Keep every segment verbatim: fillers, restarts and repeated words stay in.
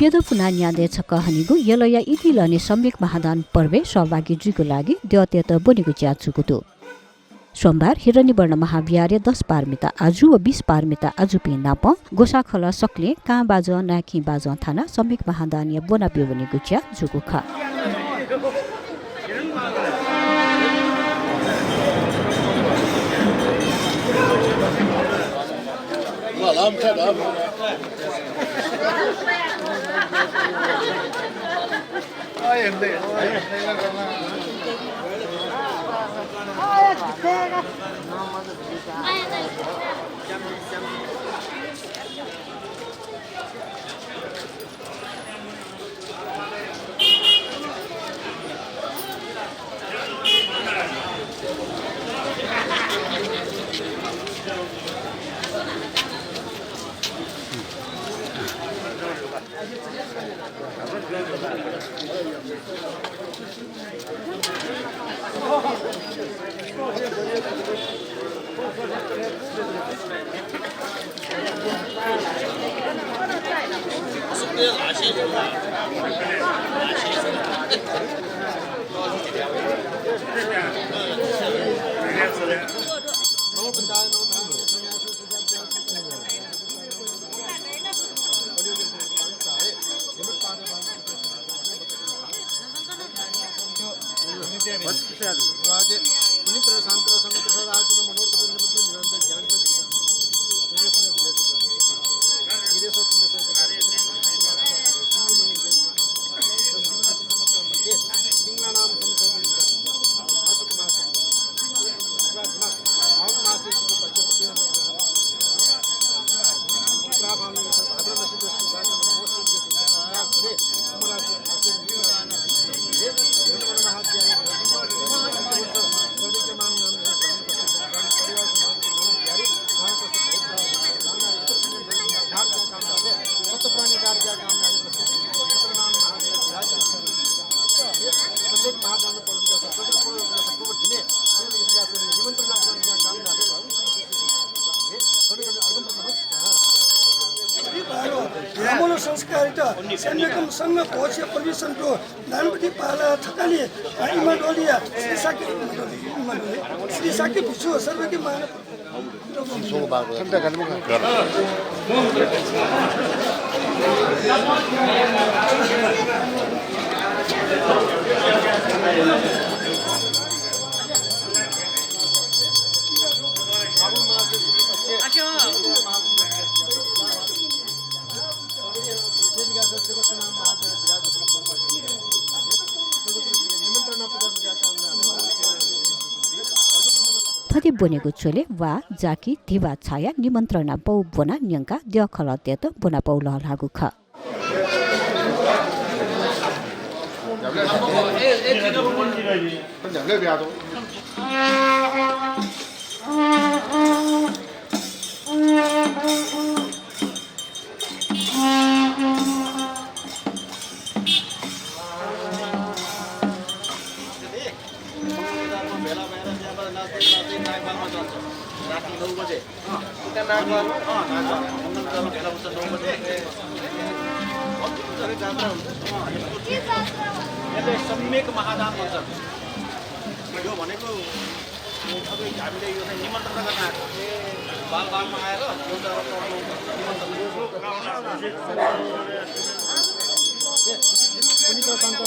प्यदँ पुनाः न्यादँय् छकः हनीगु यलया इदिलनय् सम्यक महादान पर्वय् सहभागी जुइगु लागि द्यःतय्त ब्वनेगु ज्या जूगु दु। सोमबार हिरण्यवर्ण महाविहारय् दश पारमिता आजु व बीस पारमिता आजुपिं नाप ग्वसाःखलः सकलें कां बाजं नाय्‌खिं बाजं थानाः सम्यक महादानया ब्वना ब्यू वनेगु ज्या जूगु खः। रामलो संस्कारित सेम्यकं संघ कोशे प्रविशन्तु। नानपति पाला थकालि, आ, इमाडोलिया, श्री शाक्य, इमाडोलि, इमाडोलि, श्री शाक्य भिक्षु सर्वके मान। थथे ब्वनेगु झ्वलय् वा, जाकि, धिबा छाया निमन्त्रणा पौ ब्वनाः न्यंकाः द्यःखलःतय्त ब्वनापौ लःल्हाःगु खः। सम्यक महादान भन्छ। यो भनेको अब हामीले यो चाहिँ निमन्त्रणा गर्न आएको। बालबालमा आएर एउटा निमन्त्रणा।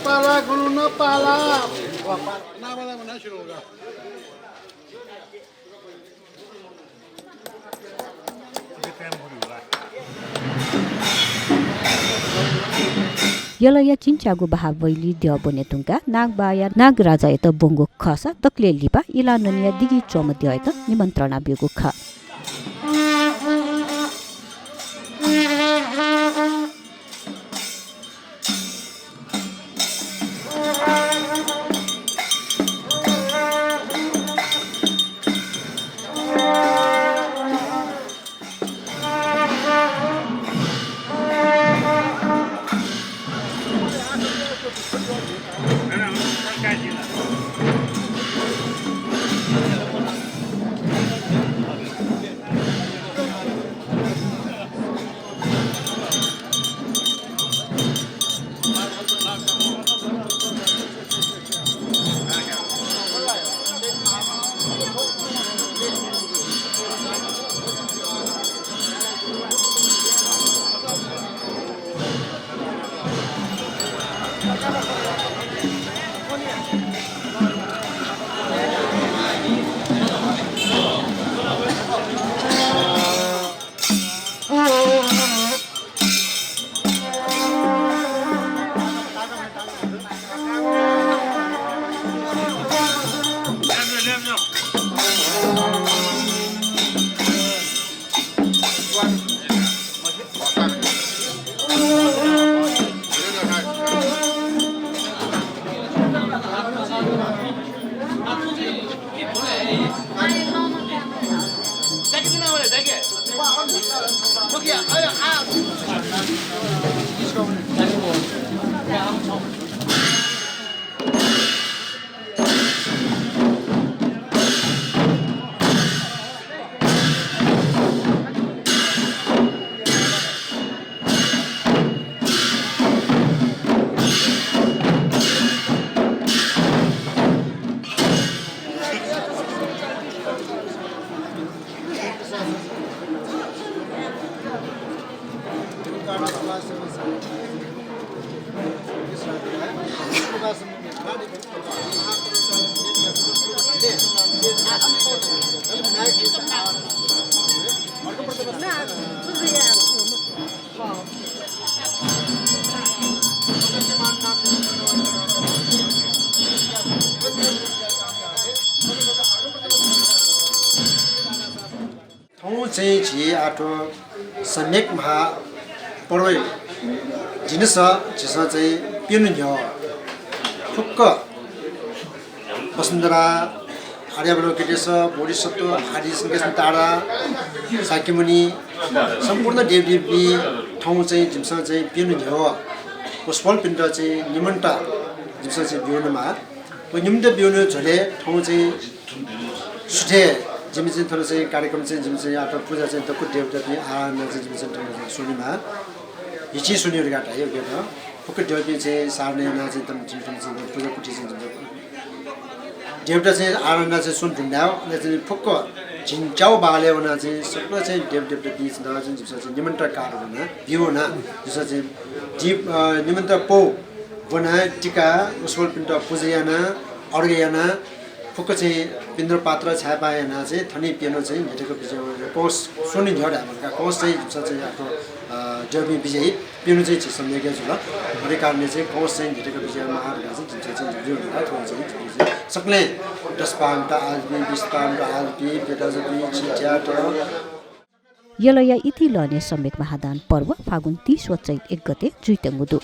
पाला गुरु न पाला। नाम नाम ना शुरू होगा। यलया चिन्च्यागु बहाः वैली द्यः ब्वने धुंकाः नागबाया नागराजायात ब्वंगु खःसा दकलय् लिपा इलाननिया दिगि च्वंम्ह द्यःयात निमन्त्रणा ब्यूगु खः। थौं चाहिँ झी आः थ्व सम्यक महापर्वय् दिनस झीसं चाहिँ प्यन्हु न्ह्यः फुक्क वसुन्धरा, आर्यावलोकितेश्वर, बोधिसत्व, आदि शंखेश्वर तारा, शाक्यमुनि, सम्पूर्ण देवदेवीपिं थौं चाहिँ जिमिसं चाहिँ प्यन्हु न्ह्यः वसपोलपिन्त चाहिँ निमन्त्रणा जिमिसं चाहिँ ब्यूनेमाः। व निमन्त्रणा ब्यूगु झ्वलय् थौं चाहिँ सुथय् जिमि चाहिँ थन चाहिँ कार्यक्रम चाहिँ जिमि चाहिँ आः थ्व पुजा चाहिँ दक्व देवतापिं आराधना चाहिँ जिमि चाहिँ थन चाहिँ स्वनेमाः। हिचिं स्वने धकाः धाइ, उकियात फुक्क द्यःपिं चाहिँ सारना यानाः चाहिँ थन जिमि थन चाहिँ पुजा कुथि चाहिँ जिमि देवता चाहिँ आराधना चाहिँ स्वने धुन धायेवं, अले चाहिँ फुक्क झिंच्यागु बहालय् वनाः चाहिँ सकल चाहिँ देवदेवतापिं चाहिँ जिमिसं चाहिँ निमन्त्रणा card वनाः ब्यूगु वनाः जिमिसं चाहिँ दीप, अ, निमन्त्रणा पौ ब्वनाः टिका वसपोलपिन्त पुजा यानाः अर्घ यानाः फुक्क चाहिँ पिन्द्र पात्र छाय्‌पाः यानाः चाहिँ थन प्यन्हु चाहिँ न्ह्यथेक बिज्यायेवं कवच स्वने न्ह्यः धायेमाः का। कवच चाहिँ जिमिसं चाहिँ आः थ्व, अ, द्यःपिं बिज्याइ, प्यन्हु चाहिँ झीसं मेगु जुल। अथे कारणं चाहिँ कवच चाहिँ न्ह्यथेक बिज्यायेमाः धकाः चाहिँ जिमिसं चाहिँ ज्यू धकाः थ्व चाहिँ सकलें दस पाःम्ह आलपिं, बिस पाःम्ह आलपिं, प्यताजुपिं, छिंच्यात। यलया इतिलंनिया सम्यक महादान पर्व फागुन तीस व चैत एक गते जुइत्यंगु दु।